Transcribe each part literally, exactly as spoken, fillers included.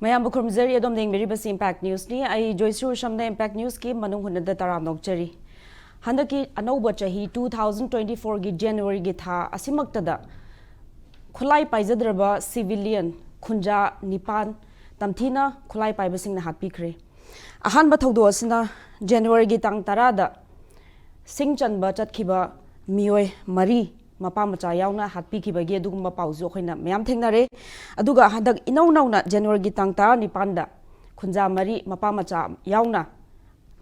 ꯃꯌꯥꯝꯕꯨ ꯈꯨꯔꯨꯝꯖꯔꯤ꯫ ꯑꯗꯣꯝꯅ ꯌꯦꯡꯕꯤꯔꯤꯕꯁꯤ ꯏꯝꯄꯦꯛ ꯅ꯭ꯌꯨꯁꯅꯤ꯫ ꯑꯩ ꯖꯣꯏꯁ꯭ꯔꯤ ꯎꯁꯝꯅ ꯏꯝꯄꯦꯛ ꯅ꯭ꯌꯨꯁꯀꯤ ꯃꯅꯨꯡ ꯍꯨꯠꯅꯗ ꯇꯔꯥꯝꯅ ꯑꯣꯛꯆꯔꯤ꯫ ꯍꯟꯗꯛꯀꯤ ꯑꯅꯧꯕ ꯆꯍꯤ, two thousand twenty fourꯒꯤ Januaryꯒꯤ ꯊꯥ ꯑꯁꯤꯃꯛꯇꯗ ꯈꯨꯠꯂꯥꯏ ꯄꯥꯏꯖꯗ꯭ꯔꯕ civilian ꯈꯨꯟꯖꯥ ꯅꯤꯄꯥꯟ ꯇꯝꯊꯤꯅ ꯈꯨꯠꯂꯥꯏ ꯄꯥꯏꯕꯁꯤꯡꯅ ꯍꯥꯠꯄꯤꯈ꯭ꯔꯦ꯫ ꯑꯍꯥꯟꯕ ꯊꯧꯗꯣꯛ ꯑꯁꯤꯅ Januaryꯒꯤ ꯇꯥꯡ ꯇꯔꯥꯗ ꯁꯤꯡ ꯆꯟꯕ ꯆꯠꯈꯤꯕ ꯃꯤꯑꯣꯏ ꯃꯔꯤ, ꯃꯄꯥ ꯃꯆꯥ ꯌꯥꯎꯅ, ꯍꯥꯠꯄꯤꯈꯤꯕꯒꯤ ꯑꯗꯨꯒꯨꯝꯕ ꯄꯥꯎꯁꯨ ꯑꯩꯈꯣꯏꯅ ꯃꯌꯥꯝ ꯊꯦꯡꯅꯔꯦ꯫ ꯑꯗꯨꯒ ꯍꯟꯗꯛ ꯏꯅꯧ ꯅꯧꯅ Januaryꯒꯤ ꯇꯥꯡ ꯇꯔꯥꯅꯤꯄꯥꯟꯗ ꯈꯨꯟꯖꯥ ꯃꯔꯤ, ꯃꯄꯥ ꯃꯆꯥ ꯌꯥꯎꯅ,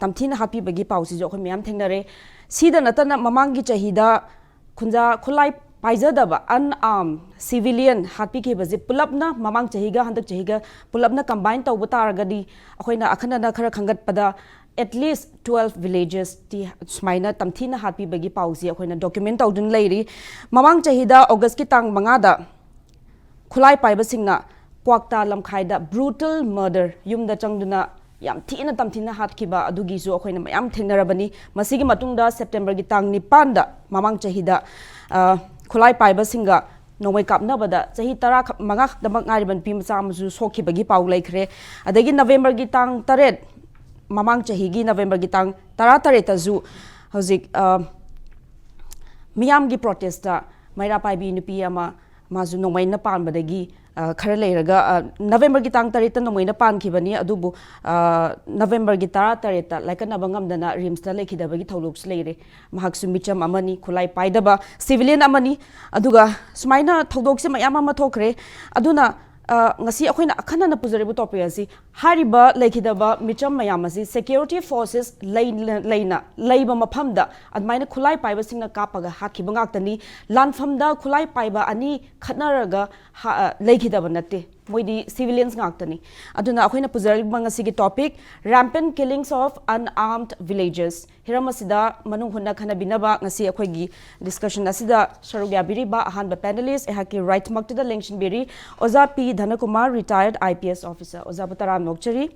ꯇꯝꯊꯤꯅ ꯍꯥꯠꯄꯤꯕꯒꯤ ꯄꯥꯎꯁꯤꯁꯨ ꯑꯩꯈꯣꯏ ꯃꯌꯥꯝ ꯊꯦꯡꯅꯔꯦ꯫ ꯁꯤꯗ ꯅꯠꯇꯅ ꯃꯃꯥꯡꯒꯤ ꯆꯍꯤꯗ ꯈꯨꯟꯖꯥ ꯈꯨꯠꯂꯥꯏ ꯄꯥꯏꯖꯗꯕ unarmed civilian ꯍꯥꯠꯄꯤꯈꯤꯕꯁꯦ ꯄꯨꯂꯞꯅ, ꯃꯃꯥꯡ ꯆꯍꯤꯒ ꯍꯟꯗꯛ ꯆꯍꯤꯒ ꯄꯨꯂꯞꯅ combine ꯇꯧꯕ ꯇꯥꯔꯒꯗꯤ, ꯑꯩꯈꯣꯏꯅ ꯑꯈꯟꯅꯅ ꯈꯔ ꯈꯟꯒꯠꯄꯗ at least twelve villagesꯇꯤ ꯁꯨꯃꯥꯏꯅ ꯇꯝꯊꯤꯅ ꯍꯥꯠꯄꯤꯕꯒꯤ ꯄꯥꯎꯁꯤ ꯑꯩꯈꯣꯏꯅ document ꯇꯧꯗꯨꯅ ꯂꯩꯔꯤ꯫ ꯃꯃꯥꯡ ꯆꯍꯤꯗ Augustꯀꯤ ꯇꯥꯡ ꯃꯉꯥꯗ ꯈꯨꯠꯂꯥꯏ ꯄꯥꯏꯕꯁꯤꯡꯅ ꯀ꯭ꯋꯥꯛꯇꯥ ꯂꯝꯈꯥꯏꯗ brutal murder, ꯌꯨꯝꯗ ꯆꯪꯗꯨꯅ ꯌꯥꯝ ꯊꯤꯅ ꯇꯝꯊꯤꯅ ꯍꯥꯠꯈꯤꯕ ꯑꯗꯨꯒꯤꯁꯨ ꯑꯩꯈꯣꯏꯅ ꯃꯌꯥꯝ ꯊꯦꯡꯅꯔꯕꯅꯤ꯫ ꯃꯁꯤꯒꯤ ꯃꯇꯨꯡꯗ Septemberꯒꯤ ꯇꯥꯡ ꯅꯤꯄꯥꯟꯗ, ꯃꯃꯥꯡ ꯆꯍꯤꯗ, ꯑ, ꯈꯨꯠꯂꯥꯏ ꯄꯥꯏꯕꯁꯤꯡꯒ ꯅꯣꯡꯃꯩ ꯀꯥꯞꯅꯕꯗ ꯆꯍꯤ ꯇꯔꯥ ꯈꯛ-, ꯃꯉꯥ ꯈꯛꯇꯃꯛ ꯉꯥꯏꯔꯤꯕ ꯅꯨꯄꯤ ꯃꯆꯥ ꯑꯃꯁꯨ ꯁꯣꯛꯈꯤꯕꯒꯤ ꯄꯥꯎ ꯂꯩꯈ꯭ꯔꯦ꯫ ꯑꯗꯒꯤ Novemberꯒꯤ ꯇꯥꯡ ꯇꯔꯦꯠ, ꯃꯃꯥꯡ ꯆꯍꯤꯒꯤ Novemberꯒꯤ ꯇꯥꯡ ꯇꯔꯥꯇꯔꯦꯠꯇꯁꯨ ꯍꯧꯖꯤꯛ, ꯑ, ꯃꯤꯌꯥꯝꯒꯤ protestꯇ ꯃꯩꯔꯥ ꯄꯥꯏꯕꯤ ꯅꯨꯄꯤ ꯑꯃ, ꯃꯥꯁꯨ ꯅꯣꯡꯃꯩꯅ ꯄꯥꯟꯕꯗꯒꯤ, ꯑ, ꯈꯔ ꯂꯩꯔꯒ, ꯑ, Novemberꯒꯤ ꯇꯥꯡ ꯇꯔꯦꯠꯇ ꯅꯣꯡꯃꯩꯅ ꯄꯥꯟꯈꯤꯕꯅꯤ, ꯑꯗꯨꯕꯨ, ꯑ, Novemberꯒꯤ ꯇꯔꯥꯇꯔꯦꯠꯇ ꯂꯥꯏꯀꯠꯅꯕ ꯉꯝꯗꯅ RIMSꯇ ꯂꯩꯈꯤꯗꯕꯒꯤ ꯊꯧꯗꯣꯛꯁꯨ ꯂꯩꯔꯦ꯫ ꯃꯍꯥꯛꯁꯨ ꯃꯤꯆꯝ ꯑꯃꯅꯤ, ꯈꯨꯠꯂꯥꯏ ꯄꯥꯏꯗꯕ civilian ꯑꯃꯅꯤ꯫ ꯑꯗꯨꯒ ꯁꯨꯃꯥꯏꯅ ꯊꯧꯗꯣꯛꯁꯦ ꯃꯌꯥꯝ ꯑꯃ ꯊꯣꯛꯈ꯭ꯔꯦ꯫ ꯑꯗꯨꯅ, ꯑ, ꯉꯁꯤ ꯑꯩꯈꯣꯏꯅ ꯑꯈꯟꯅꯅ ꯄꯨꯖꯔꯤꯕ topic ꯑꯁꯤ, ꯍꯥꯏꯔꯤꯕ ꯂꯩꯈꯤꯗꯕ ꯃꯤꯆꯝ ꯃꯌꯥꯝ ꯑꯁꯤ security forces ꯂꯩ-, ꯂꯩꯅ ꯂꯩꯕ ꯃꯐꯝꯗ ꯑꯗꯨꯃꯥꯏꯅ ꯈꯨꯠꯂꯥꯏ ꯄꯥꯏꯕꯁꯤꯡꯅ ꯀꯥꯞꯄꯒ ꯍꯥꯠꯈꯤꯕ ꯉꯥꯛꯇꯅꯤ꯫ ꯂꯥꯟꯐꯝꯗ ꯈꯨꯠꯂꯥꯏ ꯄꯥꯏꯕ ꯑꯅꯤ ꯈꯠꯅꯔꯒ ꯍꯥ-, ꯑ, ꯂꯩꯈꯤꯗꯕ ꯅꯠꯇꯦ꯫ ꯃꯣꯏꯗꯤ civilians ꯉꯥꯛꯇꯅꯤ꯫ ꯑꯗꯨꯅ ꯑꯩꯈꯣꯏꯅ ꯄꯨꯖꯔꯤꯕ ꯉꯁꯤꯒꯤ topic, rampant killings of unarmed villagers꯫ ꯍꯤꯔꯝ ꯑꯁꯤꯗ ꯃꯅꯨꯡ ꯍꯨꯠꯅ ꯈꯟꯅꯕꯤꯅꯕ ꯉꯁꯤ ꯑꯩꯈꯣꯏꯒꯤ discussion ꯑꯁꯤꯗ ꯁꯔꯨꯛ ꯌꯥꯕꯤꯔꯤꯕ ꯑꯍꯥꯟꯕ panelist ꯑꯩꯍꯥꯛꯀꯤ rightꯃꯛꯇꯨꯗ ꯂꯦꯡꯁꯤꯟꯕꯤꯔꯤ ꯑꯣꯖꯥ ꯄꯤ ꯙꯅꯀꯨꯃꯥꯔ, retired IPS officer꯫ ꯑꯣꯖꯥꯕꯨ ꯇꯔꯥꯝꯅ ꯑꯣꯛꯆꯔꯤ꯫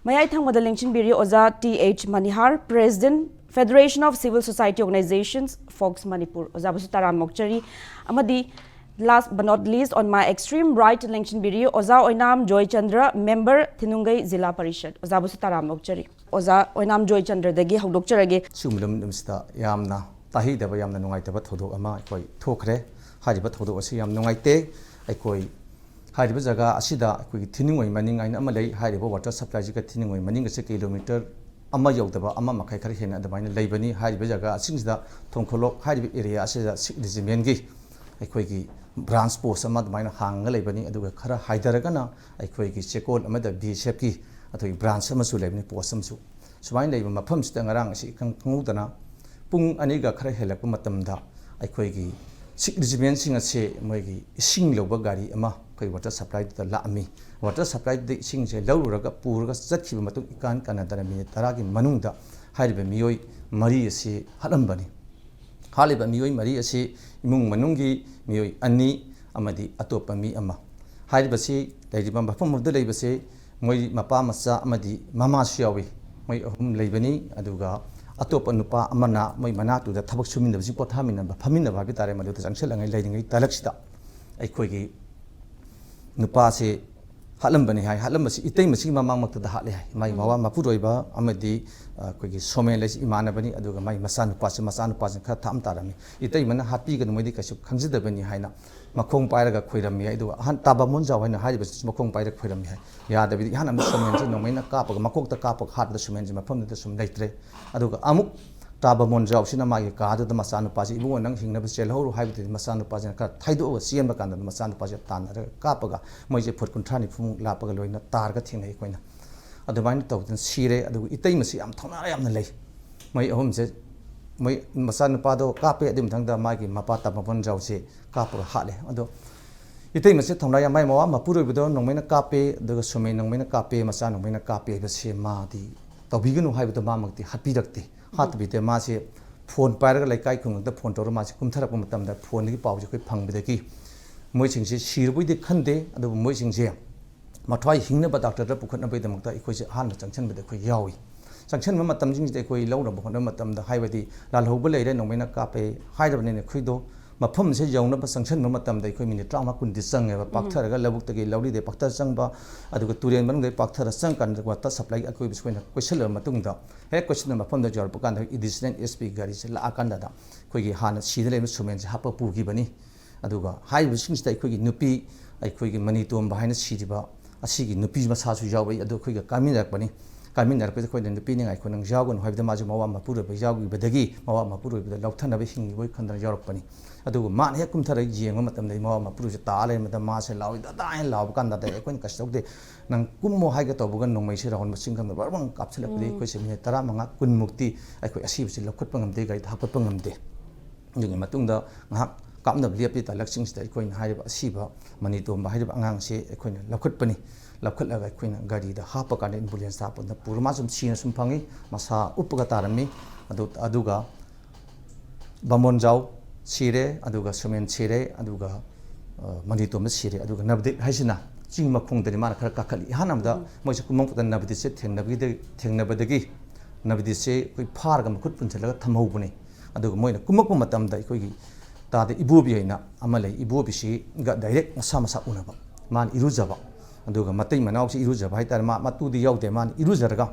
ꯃꯌꯥꯏ ꯊꯪꯕꯗ ꯂꯦꯡꯁꯤꯟꯕꯤꯔꯤ ꯑꯣꯖꯥ T H Manihar, President, Federation of Civil Society Organizations, FOCS Manipur. ꯑꯣꯖꯥꯕꯨꯁꯨ ꯇꯔꯥꯝꯅ ꯑꯣꯛꯆꯔꯤ꯫ ꯑꯃꯗꯤ Last but not least, on my extreme right, ꯂꯦꯡꯁꯤꯟꯕꯤꯔꯤ ꯑꯣꯖꯥ ꯑꯣꯏꯅꯥꯝ ꯖꯣꯏꯆꯟꯗ꯭ꯔ, member, ꯊꯤꯅꯨꯡꯒꯩ ꯖꯤꯂꯥ ꯄꯔꯤꯁꯠ꯫ ꯑꯣꯖꯥꯕꯨꯁꯨ ꯇꯔꯥꯝꯅ ꯑꯣꯛꯆꯔꯤ꯫ ꯑꯣꯖꯥ ꯑꯣꯏꯅꯥꯝ ꯖꯣꯏꯆꯟꯗ꯭ꯔꯗꯒꯤ ꯍꯧꯗꯣꯛꯆꯔꯒꯦ꯫ ꯁꯤꯒꯨꯝꯕ ꯅꯨꯃꯤꯠ ꯑꯁꯤꯗ ꯌꯥꯝꯅ ꯇꯥꯍꯩꯗꯕ, ꯌꯥꯝꯅ ꯅꯨꯡꯉꯥꯏꯇꯕ ꯊꯧꯗꯣꯛ ꯑꯃ ꯑꯩꯈꯣꯏ ꯊꯣꯛꯈ꯭ꯔꯦ꯫ ꯍꯥꯏꯔꯤꯕ ꯊꯧꯗꯣꯛ ꯑꯁꯤ ꯌꯥꯝ ꯅꯨꯡꯉꯥꯏꯇꯦ꯫ ꯑꯩꯈꯣꯏ ꯍꯥꯏꯔꯤꯕ ꯖꯒꯥ ꯑꯁꯤꯗ ꯑꯩꯈꯣꯏꯒꯤ ꯊꯤꯅꯨꯡꯒꯩ ꯃꯅꯤꯡ ꯍꯥꯏꯅ ꯑꯃ ꯂꯩ꯫ ꯍꯥꯏꯔꯤꯕ water supplyꯁꯤꯒ ꯊꯤꯅꯨꯡꯒꯩ ꯃꯅꯤꯡꯒꯁꯦ kilometre ꯑꯃ ꯌꯧꯗꯕ, ꯑꯃ ꯃꯈꯥꯏ ꯈꯔ ꯍꯦꯟꯅ ꯑꯗꯨꯃꯥꯏꯅ ꯂꯩꯕꯅꯤ꯫ ꯍꯥꯏꯔꯤꯕ ꯖꯒꯥ ꯑꯁꯤꯡꯁꯤꯗ ꯊꯣꯡꯈꯣꯂꯣꯛ ꯍꯥꯏꯔꯤꯕ area ꯑꯁꯤꯗ Sikh regimentꯀꯤ ꯑꯩꯈꯣꯏꯒꯤ branch post ꯑꯃ ꯑꯗꯨꯃꯥꯏꯅ ꯍꯥꯡꯉꯒ ꯂꯩꯕꯅꯤ꯫ ꯑꯗꯨꯒ ꯈꯔ ꯍꯥꯏꯊꯔꯒꯅ ꯑꯩꯈꯣꯏꯒꯤ ꯆꯦꯛꯀꯣꯜ ꯑꯃꯗ BSFꯀꯤ ꯑꯩꯈꯣꯏꯒꯤ branch ꯑꯃꯁꯨ ꯂꯩꯕꯅꯤ, post ꯑꯃꯁꯨ꯫ ꯁꯨꯃꯥꯏꯅ ꯂꯩꯕ ꯃꯐꯝꯁꯤꯗ ꯉꯔꯥꯡ ꯑꯁꯤ ꯏꯈꯪ ꯈꯪꯍꯧꯗꯅ ꯄꯨꯡ ꯑꯅꯤꯒ ꯈꯔ ꯍꯦꯜꯂꯛꯄ ꯃꯇꯝꯗ ꯑꯩꯈꯣꯏꯒꯤ Sikh regimentꯁꯤꯡ ꯑꯁꯦ ꯃꯣꯏꯒꯤ ꯏꯁꯤꯡ ꯂꯧꯕ ꯒꯥꯔꯤ ꯑꯃ ꯑꯩꯈꯣꯏ water supplyꯗꯨꯗ ꯂꯥꯛꯑꯝꯃꯤ꯫ Water supplyꯗꯨꯗ ꯏꯁꯤꯡꯁꯦ ꯂꯧꯔꯨꯔꯒ ꯄꯨꯔꯒ ꯆꯠꯈꯤꯕ ꯃꯇꯨꯡ ꯏꯀꯥꯟ ꯀꯥꯟꯅꯗꯅ minute ꯇꯔꯥꯒꯤ ꯃꯅꯨꯡꯗ ꯍꯥꯏꯔꯤꯕ ꯃꯤꯑꯣꯏ ꯃꯔꯤ ꯑꯁꯤ ꯍꯥꯠꯂꯝꯕꯅꯤ꯫ ꯍꯥꯠꯂꯤꯕ ꯃꯤꯑꯣꯏ ꯃꯔꯤ ꯑꯁꯤ ꯏꯃꯨꯡ ꯃꯅꯨꯡꯒꯤ ꯃꯤꯑꯣꯏ ꯑꯅꯤ ꯑꯃꯗꯤ ꯑꯇꯣꯞꯄ ꯃꯤ ꯑꯃ꯫ ꯍꯥꯏꯔꯤꯕꯁꯤ ꯂꯩꯔꯤꯕ ꯃꯐꯝ ꯑꯗꯨꯗ ꯂꯩꯕꯁꯤ ꯃꯣꯏ ꯃꯄꯥ ꯃꯆꯥ ꯑꯃꯗꯤ ꯃꯃꯥꯁꯨ ꯌꯥꯎꯏ꯫ ꯃꯣꯏ ꯑꯍꯨꯝ ꯂꯩꯕꯅꯤ꯫ ꯑꯗꯨꯒ ꯑꯇꯣꯞꯄ ꯅꯨꯄꯥ ꯑꯃꯅ ꯃꯣꯏ ꯃꯅꯥꯛꯇꯨꯗ ꯊꯕꯛ ꯁꯨꯃꯤꯟꯅꯕꯁꯤꯡ, ꯄꯣꯊꯥꯃꯤꯟꯅꯕ, ꯐꯝꯃꯤꯟꯅꯕ ꯍꯥꯏꯕ ꯇꯥꯔꯦ, ꯃꯗꯨꯗ ꯆꯪꯁꯤꯜꯂꯉꯩ ꯂꯩꯔꯤꯉꯩ ꯇꯥꯂꯛꯁꯤꯗ ꯑꯩꯈꯣꯏꯒꯤ ꯅꯨꯄꯥꯁꯤ ꯍꯥꯠꯂꯝꯕꯅꯤ ꯍꯥꯏ꯫ ꯍꯥꯠꯂꯝꯕꯁꯤ ꯏꯇꯩꯃꯁꯤꯒꯤ ꯃꯃꯥꯡꯃꯛꯇꯗ ꯍꯥꯠꯂꯦ ꯍꯥꯏ꯫ ꯃꯥꯒꯤ ꯎꯝ꯫ ꯃꯋꯥ ꯃꯄꯨꯔꯣꯏꯕ ꯑꯃꯗꯤ, ꯑ, ꯑꯩꯈꯣꯏꯒꯤ ꯁꯣꯃꯦꯟ ꯍꯥꯏꯁꯤ ꯏꯃꯥꯟꯅꯕꯅꯤ, ꯑꯗꯨꯒ ꯃꯥꯒꯤ ꯃꯆꯥꯅꯨꯄꯥꯁꯤ, ꯃꯆꯥꯅꯨꯄꯥꯁꯤꯅ ꯈꯔ ꯊꯥꯞꯅ ꯇꯥꯔꯝꯃꯤ꯫ ꯏꯇꯩꯃꯅ ꯍꯥꯠꯄꯤꯒꯅꯨ, ꯃꯣꯏꯗꯤ ꯀꯩꯁꯨ ꯈꯪꯖꯗꯕꯅꯤ ꯍꯥꯏꯅ ꯃꯈꯣꯡ ꯄꯥꯏꯔꯒ ꯈꯣꯏꯔꯝꯃꯤ ꯍꯥꯏ꯫ ꯑꯗꯨꯒ ꯑꯍꯟ ꯇꯥꯕ ꯃꯣꯟꯖꯥꯎ ꯍꯥꯏꯅ ꯍꯥꯏꯔꯤꯕꯁꯤꯁꯨ ꯃꯈꯣꯡ ꯄꯥꯏꯔꯒ ꯈꯣꯏꯔꯝꯃꯤ ꯍꯥꯏ꯫ ꯌꯥꯗꯕꯤꯗ ꯏꯍꯥꯟ ꯍꯥꯟꯕ ꯁꯣꯃꯦꯟꯁꯤ ꯅꯣꯡꯃꯩꯅ ꯀꯥꯞꯄꯒ, ꯃꯀꯣꯛꯇ ꯀꯥꯞꯄꯒ ꯍꯥꯠꯄꯗ ꯁꯣꯃꯦꯟꯁꯤ ꯃꯐꯝꯗꯨꯗ ꯁꯨꯝ ꯂꯩꯇ꯭ꯔꯦ꯫ ꯑꯗꯨꯒ ꯑꯃꯨꯛ ꯇꯥꯕ ꯃꯣꯟꯖꯥꯎꯁꯤꯅ ꯃꯥꯒꯤ ꯀꯥꯗꯨꯗ ꯃꯆꯥꯅꯨꯄꯥꯁꯤ, "ꯏꯕꯨꯡꯉꯣ, ꯅꯪ ꯍꯤꯡꯅꯕ ꯆꯦꯜꯍꯧꯔꯣ" ꯍꯥꯏꯕꯗꯨꯗꯤ ꯃꯆꯥꯅꯨꯄꯥꯁꯤꯅ ꯈꯔ ꯊꯩꯗꯣꯛꯑꯒ ꯆꯦꯟꯕ ꯀꯥꯟꯗ ꯃꯆꯥꯅꯨꯄꯥꯁꯤ ꯇꯥꯟꯅꯔꯒ ꯀꯥꯞꯄꯒ ꯃꯣꯏꯁꯦ ꯐꯨꯠ ꯀꯨꯟꯊ꯭ꯔꯥ ꯅꯤꯐꯨꯃꯨꯛ ꯂꯥꯞꯄꯒ ꯂꯣꯏꯅ ꯇꯥꯔꯒ ꯊꯦꯡꯅꯩ ꯑꯩꯈꯣꯏꯅ꯫ ꯑꯗꯨꯃꯥꯏꯅ ꯇꯧꯗꯅ ꯁꯤꯔꯦ꯫ ꯑꯗꯨꯒ ꯏꯇꯩꯃꯁꯤ ꯌꯥꯝ ꯊꯧꯅꯥ ꯌꯥꯝꯅ ꯂꯩ꯫ ꯃꯣꯏ ꯑꯍꯨꯝꯁꯦ, ꯃꯣꯏ ꯃꯆꯥꯅꯨꯄꯥꯗꯣ ꯀꯥꯞꯄꯦ, ꯑꯗꯨꯒꯤ ꯃꯊꯪꯗ ꯃꯥꯒꯤ ꯃꯄꯥ ꯇꯥꯕ ꯃꯣꯟꯖꯥꯎꯁꯦ ꯀꯥꯞꯄꯒ ꯍꯥꯠꯂꯦ꯫ ꯑꯗꯣ ꯏꯇꯩꯃꯁꯦ ꯊꯧꯅꯥ ꯌꯥꯝ, ꯃꯥꯏ ꯃꯋꯥ ꯃꯄꯨꯔꯣꯏꯕꯗꯣ ꯅꯣꯡꯃꯩꯅ ꯀꯥꯞꯄꯦ, ꯑꯗꯨꯒ ꯁꯣꯃꯦꯟ ꯅꯣꯡꯃꯩꯅ ꯀꯥꯞꯄꯦ, ꯃꯆꯥ ꯅꯣꯡꯃꯩꯅ ꯀꯥꯞꯄꯦ ꯍꯥꯏꯕꯁꯦ ꯃꯥꯗꯤ ꯇꯧꯕꯤꯒꯅꯨ ꯍꯥꯏꯕꯗꯣ ꯃꯥꯃꯛꯇꯤ ꯍꯥꯠꯄꯤꯔꯛꯇꯦ꯫ ꯍꯥꯠꯇꯕꯤꯗ ꯃꯥꯁꯦ ꯐꯣꯟ ꯄꯥꯏꯔꯒ ꯂꯩꯀꯥꯏ ꯈꯨꯡꯒꯪꯗ ꯐꯣꯟ ꯇꯧꯔꯒ ꯃꯥꯁꯦ ꯀꯨꯝꯊꯔꯛꯄ ꯃꯇꯝꯗ ꯐꯣꯟꯗꯒꯤ ꯄꯥꯎꯁꯦ ꯑꯩꯈꯣꯏ ꯐꯪꯕꯗꯒꯤ ꯃꯣꯏꯁꯤꯡꯁꯦ ꯁꯤꯔꯕꯣꯏꯗꯤ ꯈꯟꯗꯦ, ꯑꯗꯨꯕꯨ ꯃꯣꯏꯁꯤꯡꯁꯦ ꯃꯊ꯭ꯋꯥꯏ ꯍꯤꯡꯅꯕ ꯗꯥꯛꯇꯔꯗ ꯄꯨꯈꯠꯅꯕꯒꯤꯗꯃꯛꯇ ꯑꯩꯈꯣꯏꯁꯦ ꯑꯍꯥꯟꯕ ꯆꯪꯁꯤꯟꯕꯗ ꯑꯩꯈꯣꯏ ꯌꯥꯎꯏ꯫ ꯆꯪꯁꯤꯟꯕ ꯃꯇꯝꯁꯤꯡꯁꯤꯗ ꯑꯩꯈꯣꯏ ꯂꯧꯅꯕ ꯍꯣꯠꯅꯕ ꯃꯇꯝꯗ, ꯍꯥꯏꯕꯗꯤ ꯂꯥꯜꯍꯧꯕ ꯂꯩꯔꯦ, ꯅꯣꯡꯃꯩꯅ ꯀꯥꯞꯄꯦ ꯍꯥꯏꯔꯕꯅꯤꯅ ꯑꯩꯈꯣꯏꯗꯣ ꯃꯐꯝꯁꯦ ꯌꯧꯅꯕ ꯆꯪꯁꯤꯟꯕ ꯃꯇꯝꯗ ꯑꯩꯈꯣꯏ ꯃꯤꯅꯤꯠ ꯇꯔꯥꯃꯉꯥ ꯀꯨꯟꯗꯤ ꯆꯪꯉꯦꯕ꯫ ꯄꯥꯛꯊꯔꯒ ꯂꯧꯕꯨꯛꯇꯒꯤ ꯂꯧꯔꯤꯗꯒꯤ ꯄꯥꯛꯊꯔ ꯆꯪꯕ, ꯑꯗꯨꯒ ꯇꯨꯔꯦꯜ ꯃꯅꯨꯡꯗꯒꯤ ꯄꯥꯛꯊꯔ ꯆꯪꯉꯀꯥꯟꯗ water supply ꯑꯀꯣꯏꯕꯁꯦ ꯑꯩꯈꯣꯏꯅ ꯀꯣꯏꯁꯤꯜꯂꯕ ꯃꯇꯨꯡꯗ, ꯍꯦꯛ ꯀꯣꯏꯁꯤꯟꯕ ꯃꯐꯝꯗ ꯌꯧꯔꯛꯄ ꯀꯥꯟꯗ additional S P ꯒꯥꯔꯤꯁꯦ ꯂꯥꯛꯑꯀꯥꯟꯗ ꯑꯩꯈꯣꯏꯒꯤ ꯍꯥꯟꯅ ꯁꯤꯗ ꯂꯩꯔꯝꯕ ꯁꯨꯃꯦꯟꯁꯦ ꯍꯥꯞꯄ ꯄꯨꯈꯤꯕꯅꯤ꯫ ꯑꯗꯨꯒ ꯍꯥꯏꯔꯤꯕꯁꯤꯡꯁꯤꯗ ꯑꯩꯈꯣꯏꯒꯤ ꯅꯨꯄꯤ, ꯑꯩꯈꯣꯏꯒꯤ ꯃꯅꯤ ꯇꯣꯝꯕ ꯍꯥꯏꯅ ꯁꯤꯔꯤꯕ ꯑꯁꯤꯒꯤ ꯅꯨꯄꯤ ꯃꯁꯥꯁꯨ ꯌꯥꯎꯔꯛꯏ꯫ ꯑꯗꯨ ꯑꯩꯈꯣꯏꯒ ꯀꯥꯃꯤꯟꯅꯔꯛꯄꯅꯤ꯫ ꯀꯥꯃꯤꯟꯅꯔꯛꯄꯗ ꯑꯩꯈꯣꯏꯅ ꯅꯨꯄꯤ ꯅꯤꯡꯉꯥꯏꯈꯣ ꯅꯪ ꯌꯥꯎꯒꯅꯨ ꯍꯥꯏꯕꯗ ꯃꯥꯁꯨ ꯃꯋꯥ ꯃꯄꯨꯔꯣꯏꯕ ꯌꯥꯎꯈꯤꯕꯗꯒꯤ ꯃꯋꯥ ꯃꯄꯨꯔꯣꯏꯕꯗ ꯂꯧꯊꯅꯕ ꯍꯤꯡꯉꯤꯕꯣꯏ ꯈꯟꯗꯅ ꯌꯥꯎꯔꯛꯄꯅꯤ꯫ ꯑꯗꯨꯒ ꯃꯥꯅ ꯍꯦꯛ ꯀꯨꯝꯊꯔꯒ ꯌꯦꯡꯕ ꯃꯇꯝꯗ ꯃꯋꯥ ꯃꯄꯨꯔꯣꯏꯕꯁꯦ ꯇꯥ ꯂꯩꯔꯝꯕꯗ ꯃꯥꯁꯦ ꯂꯥꯎꯏ, "ꯗꯗꯥ" ꯍꯥꯏꯅ ꯂꯥꯎꯕ ꯀꯥꯟꯗ ꯑꯩꯈꯣꯏꯅ ꯀꯩꯁꯨ ꯇꯧꯗꯦ꯫ ꯅꯪ ꯀꯨꯝꯃꯣ ꯍꯥꯏꯒꯦ ꯇꯧꯕꯒ ꯅꯣꯡꯃꯩꯁꯦ ꯔꯥꯎꯟ ꯃꯁꯤꯡ ꯈꯪꯗ ꯕꯔ ꯕꯪ ꯀꯥꯞꯁꯤꯜꯂꯛꯄꯗꯒꯤ ꯑꯩꯈꯣꯏꯁꯦ ꯃꯤꯅꯤꯠ ꯇꯔꯥꯃꯉꯥ ꯀꯨꯟꯃꯨꯛꯇꯤ ꯑꯩꯈꯣꯏ ꯑꯁꯤꯕꯁꯤ ꯂꯧꯈꯠꯄ ꯉꯝꯗꯦ, ꯒꯥꯔꯤꯗ ꯍꯥꯞꯀꯠꯄ ꯉꯝꯗꯦ꯫ ꯑꯗꯨꯒꯤ ꯃꯇꯨꯡꯗ ꯉꯥꯏꯍꯥꯛ ꯀꯥꯞꯅꯕ ꯂꯦꯞꯄꯤ ꯇꯥꯂꯛꯁꯤꯡꯁꯤꯗ ꯑꯩꯈꯣꯏꯅ ꯍꯥꯏꯔꯤꯕ ꯑꯁꯤꯕ ꯃꯅꯤ ꯇꯣꯝꯕ ꯍꯥꯏꯔꯤꯕ ꯑꯉꯥꯡꯁꯦ ꯑꯩꯈꯣꯏꯅ ꯂꯧꯈꯠꯄꯅꯤ꯫ ꯂꯧꯈꯠꯂꯒ ꯑꯩꯈꯣꯏꯅ ꯒꯥꯔꯤꯗ ꯍꯥꯞꯄ ꯀꯥꯟꯗ ambulance ꯍꯥꯞꯄꯗ ꯄꯨꯔ ꯃꯥ ꯁꯨꯝ ꯁꯤꯅ ꯁꯨꯝ ꯐꯪꯉꯤ꯫ ꯃꯁꯥ ꯎꯞꯄꯒ ꯇꯥꯔꯝꯃꯤ꯫ ꯑꯗꯨ, ꯑꯗꯨꯒ ꯕꯥꯃꯣꯟꯖꯥꯎ ꯁꯤꯔꯦ, ꯑꯗꯨꯒ ꯁꯨꯃꯦꯟ ꯁꯤꯔꯦ, ꯑꯗꯨꯒ, ꯑ, ꯃꯅꯤ ꯇꯣꯝꯕ ꯁꯤꯔꯦ꯫ ꯑꯗꯨꯒ ꯅꯕꯗꯤꯠ ꯍꯥꯏꯁꯤꯅ ꯆꯤꯡ ꯃꯈꯣꯡꯗꯅꯤ ꯃꯥꯅ ꯈꯔ ꯀꯥꯈꯠꯂꯤ꯫ ꯑꯍꯥꯟꯕꯗ ꯃꯣꯏꯁꯦ ꯀꯨꯝꯃꯛꯄꯗ ꯅꯕꯗꯤꯠꯁꯦ ꯊꯦꯡꯅꯕꯒꯤꯗ-, ꯊꯦꯡꯅꯕꯗꯒꯤ ꯅꯕꯗꯤꯠꯁꯦ ꯑꯩꯈꯣꯏ ꯐꯥꯔꯒ ꯃꯈꯨꯠ ꯄꯨꯟꯁꯤꯜꯂꯒ ꯊꯝꯍꯧꯕꯅꯤ꯫ ꯑꯗꯨꯒ ꯃꯣꯏꯅ ꯀꯨꯝꯃꯛꯄ ꯃꯇꯝꯗ ꯑꯩꯈꯣꯏꯒꯤ ꯇꯥꯗ ꯏꯕꯣꯕꯤ ꯍꯥꯏꯅ ꯑꯃ ꯂꯩ, ꯏꯕꯣꯕꯤꯁꯤꯒ direct ꯃꯁꯥ ꯃꯁꯥ ꯎꯅꯕ, ꯃꯥꯅ ꯏꯔꯨꯖꯕ, ꯑꯗꯨꯒ ꯃꯇꯩ ꯃꯅꯥꯎꯁꯤ ꯏꯔꯨꯖꯕ ꯍꯥꯏꯇꯥꯔꯦ, ꯃꯥ ꯃꯇꯨꯗꯤ ꯌꯥꯎꯗꯦ, ꯃꯥꯅ ꯏꯔꯨꯖꯔꯒ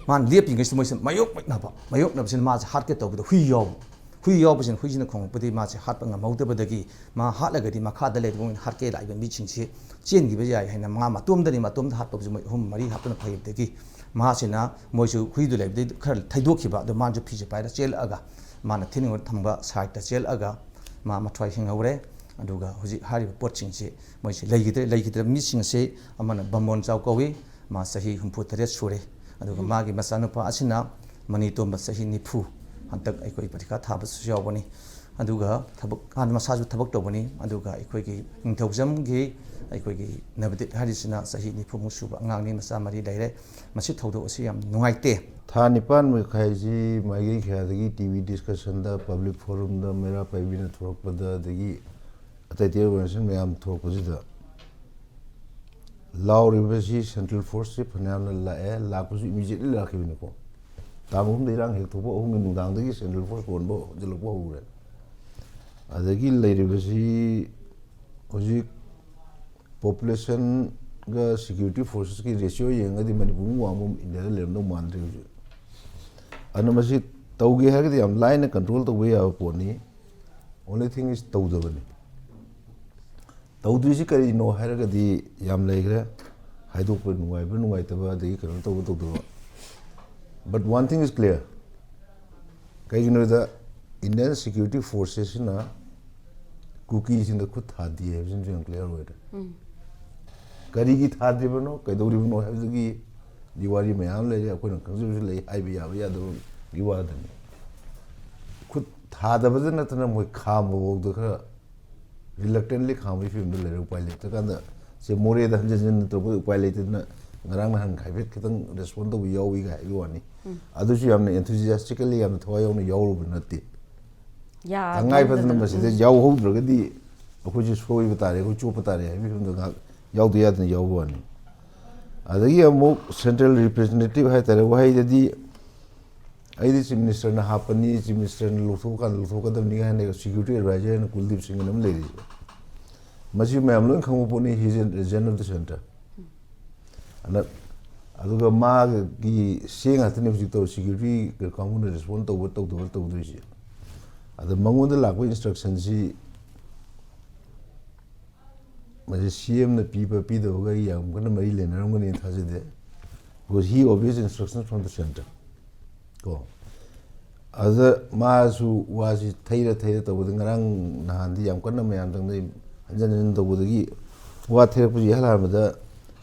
ꯃꯥꯅ ꯂꯦꯞꯄꯤꯉꯩꯁꯤꯗ ꯃꯣꯏꯁꯤ ꯃꯥꯌꯣꯛꯅꯕ, ꯃꯥꯌꯣꯛꯅꯕꯁꯤꯅ ꯃꯥꯁꯦ ꯍꯥꯠꯀꯦ ꯇꯧꯕꯗ ꯍꯨꯏ ꯌꯥꯎꯕ, ꯍꯨꯏ ꯌꯥꯎꯕꯁꯤꯅ ꯍꯨꯏꯁꯤꯅ ꯈꯣꯡꯉꯛꯄꯗꯒꯤ ꯃꯥꯁꯦ ꯍꯥꯠꯄ ꯉꯝꯍꯧꯗꯕꯗꯒꯤ ꯃꯥ ꯍꯥꯠꯂꯒꯗꯤ ꯃꯈꯥꯗ ꯂꯩꯔꯤꯕ ꯃꯣꯏꯅ ꯍꯥꯠꯀꯦ ꯂꯥꯛꯏꯕ ꯃꯤꯁꯤꯡꯁꯤ ꯆꯦꯟꯈꯤꯕ ꯌꯥꯏ ꯍꯥꯏꯅ ꯃꯥ ꯃꯇꯣꯝꯗꯅꯤ, ꯃꯇꯣꯝꯗ ꯍꯥꯠꯄꯁꯨ ꯃꯣꯏ ꯑꯍꯨꯝ ꯃꯔꯤ ꯍꯥꯠꯄꯅ ꯐꯩꯕꯗꯒꯤ ꯃꯥꯁꯤꯅ ꯃꯣꯏꯁꯨ ꯍꯨꯏꯗꯨ ꯂꯩꯕꯗꯒꯤ ꯈꯔ ꯊꯩꯗꯣꯛꯈꯤꯕ, ꯑꯗꯣ ꯃꯥꯅꯁꯨ ꯐꯤꯁꯦ ꯄꯥꯏꯔ ꯆꯦꯜꯂꯛꯑꯒ ꯃꯥꯅ ꯊꯤꯟ ꯊꯝꯕ side ꯇ ꯆꯦꯜꯂꯛꯑꯒ ꯃꯥ ꯃꯊ꯭ꯋꯥꯏ ꯍꯤꯡꯍꯧꯔꯦ꯫ ꯑꯗꯨꯒ ꯍꯧꯖꯤꯛ ꯍꯥꯏꯔꯤꯕ ꯄꯣꯠꯁꯤꯡꯁꯤ ꯃꯣꯏꯁꯤ ꯂꯩꯈꯤꯗ꯭ꯔꯦ꯫ ꯂꯩꯈꯤꯗ꯭ꯔꯕ ꯃꯤꯁꯤꯡ ꯑꯁꯤ ꯑꯃꯅ ꯕꯥꯃꯣꯟ ꯆꯥꯎ ꯀꯧꯏ, ꯃꯥ ꯆꯍꯤ ꯍꯨꯝꯐꯨ ꯇꯔꯦꯠ ꯁꯨꯔꯦ꯫ ꯑꯗꯨꯒ ꯃꯥꯒꯤ ꯃꯆꯥꯅꯨꯄꯥ ꯑꯁꯤꯅ ꯃꯅꯤ ꯇꯣꯝꯕ, ꯆꯍꯤ ꯅꯤꯐꯨ, ꯍꯟꯗꯛ ꯑꯩꯈꯣꯏ ꯄꯔꯤꯈꯥ ꯊꯥꯕꯁꯨ ꯌꯥꯎꯕꯅꯤ꯫ ꯑꯗꯨꯒ ꯊꯕꯛ, ꯃꯥ ꯃꯁꯥꯁꯨ ꯊꯕꯛ ꯇꯧꯕꯅꯤ꯫ ꯑꯗꯨꯒ ꯑꯩꯈꯣꯏꯒꯤ ꯅꯤꯡꯊꯧꯖꯝꯒꯤ ꯑꯩꯈꯣꯏꯒꯤ ꯅꯕꯗꯤꯠ ꯍꯥꯏꯔꯤꯁꯤꯅ ꯆꯍꯤ ꯅꯤꯐꯨꯃꯨꯛ ꯁꯨꯕ ꯑꯉꯥꯡꯅꯤ, ꯃꯆꯥ ꯃꯔꯤ ꯂꯩꯔꯦ꯫ ꯃꯁꯤ ꯊꯧꯗꯣꯛ ꯑꯁꯤ ꯌꯥꯝ ꯅꯨꯡꯉꯥꯏꯇꯦ꯫ ꯊꯥ ꯅꯤꯄꯥꯟ ꯃꯈꯥꯏꯁꯤ ꯃꯥꯏꯀꯩ ꯀꯌꯥꯗꯒꯤ T V discussion ꯗ, public forum ꯗ, ꯃꯩꯔꯥ ꯄꯥꯏꯕꯤꯅ ꯊꯣꯛꯂꯛꯄꯗ, ꯑꯗꯒꯤ ꯑꯇꯩ ꯑꯇꯩ organization ꯃꯌꯥꯝ ꯊꯣꯛꯂꯛꯄꯁꯤꯗ ꯂꯥꯎꯔꯤꯕꯁꯤ central force ꯁꯤ ꯐꯅꯌꯥꯝꯅ ꯂꯥꯛꯑꯦ, ꯂꯥꯛꯄꯁꯨ immediately ꯂꯥꯛꯈꯤꯕꯅꯤꯀꯣ꯫ ꯇꯥꯡ ꯑꯍꯨꯝꯗ ꯏꯔꯥꯡ ꯍꯦꯛ ꯊꯣꯛꯄ, ꯑꯍꯨꯝꯒꯤ ꯅꯨꯡꯗꯥꯡꯗꯒꯤ central force ꯍꯣꯟꯕ ꯍꯧꯖꯤꯜꯂꯛꯄ ꯍꯧꯔꯦ꯫ ꯑꯗꯒꯤ ꯂꯩꯔꯤꯕꯁꯤ ꯍꯧꯖꯤꯛ populationꯒ security forcesꯀꯤ ratio ꯌꯦꯡꯉꯒꯗꯤ ꯃꯅꯤꯄꯨꯔꯃꯨꯛ ꯋꯥꯡꯕ ꯏꯟꯗꯤꯌꯥꯗ ꯂꯩꯔꯝꯗꯧ ꯃꯥꯟꯗ꯭ꯔꯤ ꯍꯧꯖꯤꯛ꯫ ꯑꯗꯨꯅ ꯃꯁꯤ ꯇꯧꯒꯦ ꯍꯥꯏꯔꯒꯗꯤ ꯌꯥꯝ ꯂꯥꯏꯅ control ꯇꯧꯕ ꯌꯥꯕ ꯄꯣꯠꯅꯤ꯫ Only thing is ꯇꯧꯗꯕꯅꯤ꯫ ꯇꯧꯗ꯭ꯔꯤꯁꯤ ꯀꯔꯤꯅꯣ ꯍꯥꯏꯔꯒꯗꯤ ꯌꯥꯝ ꯂꯩꯈ꯭ꯔꯦ꯫ ꯍꯥꯏꯗꯣꯛꯄ ꯅꯨꯡꯉꯥꯏꯕ ꯅꯨꯡꯉꯥꯏꯇꯕ, ꯑꯗꯒꯤ ꯀꯩꯅꯣ ꯇꯧꯕ ꯇꯧꯗꯕ꯫ But one thing is clear. ꯀꯩꯒꯤꯅꯣꯗ Indian security forcesꯁꯤꯅ ꯀꯨꯀꯤꯁꯤꯡꯗ ꯈꯨꯠ ꯊꯥꯗꯦ ꯍꯥꯏꯕꯁꯤꯃꯁꯨ ꯌꯥꯝ clear ꯑꯣꯏꯔꯦ꯫ ꯀꯔꯤꯒꯤ ꯊꯥꯗ꯭ꯔꯤꯕꯅꯣ, ꯀꯩꯗꯧꯔꯤꯕꯅꯣ ꯍꯥꯏꯕꯗꯨꯒꯤ ꯗꯤ ꯋꯥꯔꯤ ꯃꯌꯥꯝ ꯂꯩꯔꯦ, ꯑꯩꯈꯣꯏꯅ ꯈꯪꯖꯕꯁꯨ ꯂꯩ, ꯍꯥꯏꯕ ꯌꯥꯕ ꯌꯥꯗꯕꯒꯤ ꯋꯥꯗꯅꯤ꯫ ꯈꯨꯠ ꯊꯥꯗꯕꯗ ꯅꯠꯇꯅ ꯃꯣꯏ ꯈꯥꯝꯕ ꯐꯥꯎꯗ ꯈꯔ reluctantly ꯈꯥꯝꯕꯒꯤ ꯐꯤꯕꯝꯗ ꯂꯩꯔꯦ, ꯎꯄꯥꯏ ꯂꯩꯇ꯭ꯔꯀꯥꯟꯗ꯫ ꯁꯦ ꯃꯣꯔꯦꯗ ꯍꯟꯖꯤꯟ ꯍꯟꯖꯤꯟ ꯇꯧꯔꯛꯄꯗ ꯎꯄꯥꯏ ꯂꯩꯇꯗꯅ ꯉꯔꯥꯡ ꯅꯍꯥꯟ ꯍꯥꯏꯐꯦꯠ ꯈꯤꯇꯪ respond ꯇꯧꯕ ꯌꯥꯎꯏꯒ ꯍꯥꯏꯕꯒꯤ ꯋꯥꯅꯤ꯫ ꯑꯗꯨꯁꯨ ꯌꯥꯝꯅ enthusiastically ꯌꯥꯝꯅ ꯊꯋꯥꯏ ꯌꯥꯎꯅ ꯌꯥꯎꯔꯨꯕ ꯅꯠꯇꯦ꯫ ꯇꯉꯥꯏ ꯐꯗꯅ ꯃꯁꯤꯗ ꯌꯥꯎꯍꯧꯗ꯭ꯔꯒꯗꯤ ꯑꯩꯈꯣꯏꯁꯨ ꯁꯣꯏꯕ ꯇꯥꯔꯦ, ꯑꯩꯈꯣꯏ ꯆꯣꯞꯄ ꯇꯥꯔꯦ ꯍꯥꯏꯕꯒꯤ ꯐꯤꯕꯝꯗ ꯉꯥꯏꯍꯥꯛ ꯌꯥꯎꯗ ꯌꯥꯗꯅ ꯌꯥꯎꯕ ꯋꯥꯅꯤ꯫ ꯑꯗꯒꯤ ꯑꯃꯨꯛ central representative ꯍꯥꯏꯇꯥꯔꯦ, ꯋꯥꯍꯩꯗꯗꯤ ꯑꯩꯗꯤ chief ministerꯅ ꯍꯥꯞꯄꯅꯤ, chief ministerꯅ ꯂꯧꯊꯣꯛꯑꯀꯥꯟꯗ ꯂꯧꯊꯣꯛꯀꯗꯕꯅꯤ ꯍꯥꯏꯅ security adviser ꯍꯥꯏꯅ ꯀꯨꯜꯗꯤꯞ ꯁꯤꯡꯅ ꯑꯃ ꯂꯩꯔꯤꯁꯦ꯫ ꯃꯁꯤ ꯃꯌꯥꯝ ꯂꯣꯏ ꯈꯪꯕ ꯄꯣꯠꯅꯤ, he is an agent of the centre꯫ ꯑꯗ, ꯑꯗꯨꯒ ꯃꯥꯒꯤ ꯆꯦ ꯉꯥꯛꯇꯅꯤ ꯍꯧꯖꯤꯛ ꯇꯧꯔꯤ, security ꯀꯥꯡꯕꯨꯅ respond ꯇꯧꯕ ꯇꯧꯗꯕ ꯇꯧꯗꯣꯏꯁꯦ꯫ ꯑꯗ ꯃꯉꯣꯟꯗ ꯂꯥꯛꯄ instructionꯁꯤ ꯃꯁꯤ CMꯅ ꯄꯤꯕ ꯄꯤꯗꯕꯒ ꯑꯩ ꯌꯥꯝ ꯀꯟꯅ ꯃꯔꯤ ꯂꯩꯅꯔꯝꯒꯅꯤ ꯊꯥꯖꯗꯦ꯫ Because he obeys instructions from the centre꯫ ꯀꯣ꯫ ꯑꯗꯨꯗ ꯃꯥꯁꯨ ꯋꯥꯁꯤ ꯊꯩꯔ ꯊꯩꯔ ꯇꯧꯕꯗ ꯉꯔꯥꯡ ꯅꯍꯥꯟꯗꯤ ꯌꯥꯝ ꯀꯟꯅ ꯃꯌꯥꯝ ꯆꯪꯗꯩ ꯍꯟꯖꯟ ꯍꯟꯖꯟ ꯇꯧꯕꯗꯒꯤ ꯋꯥ ꯊꯩꯔꯛꯄꯁꯤ ꯏꯍꯥꯟ ꯍꯥꯟꯕꯗ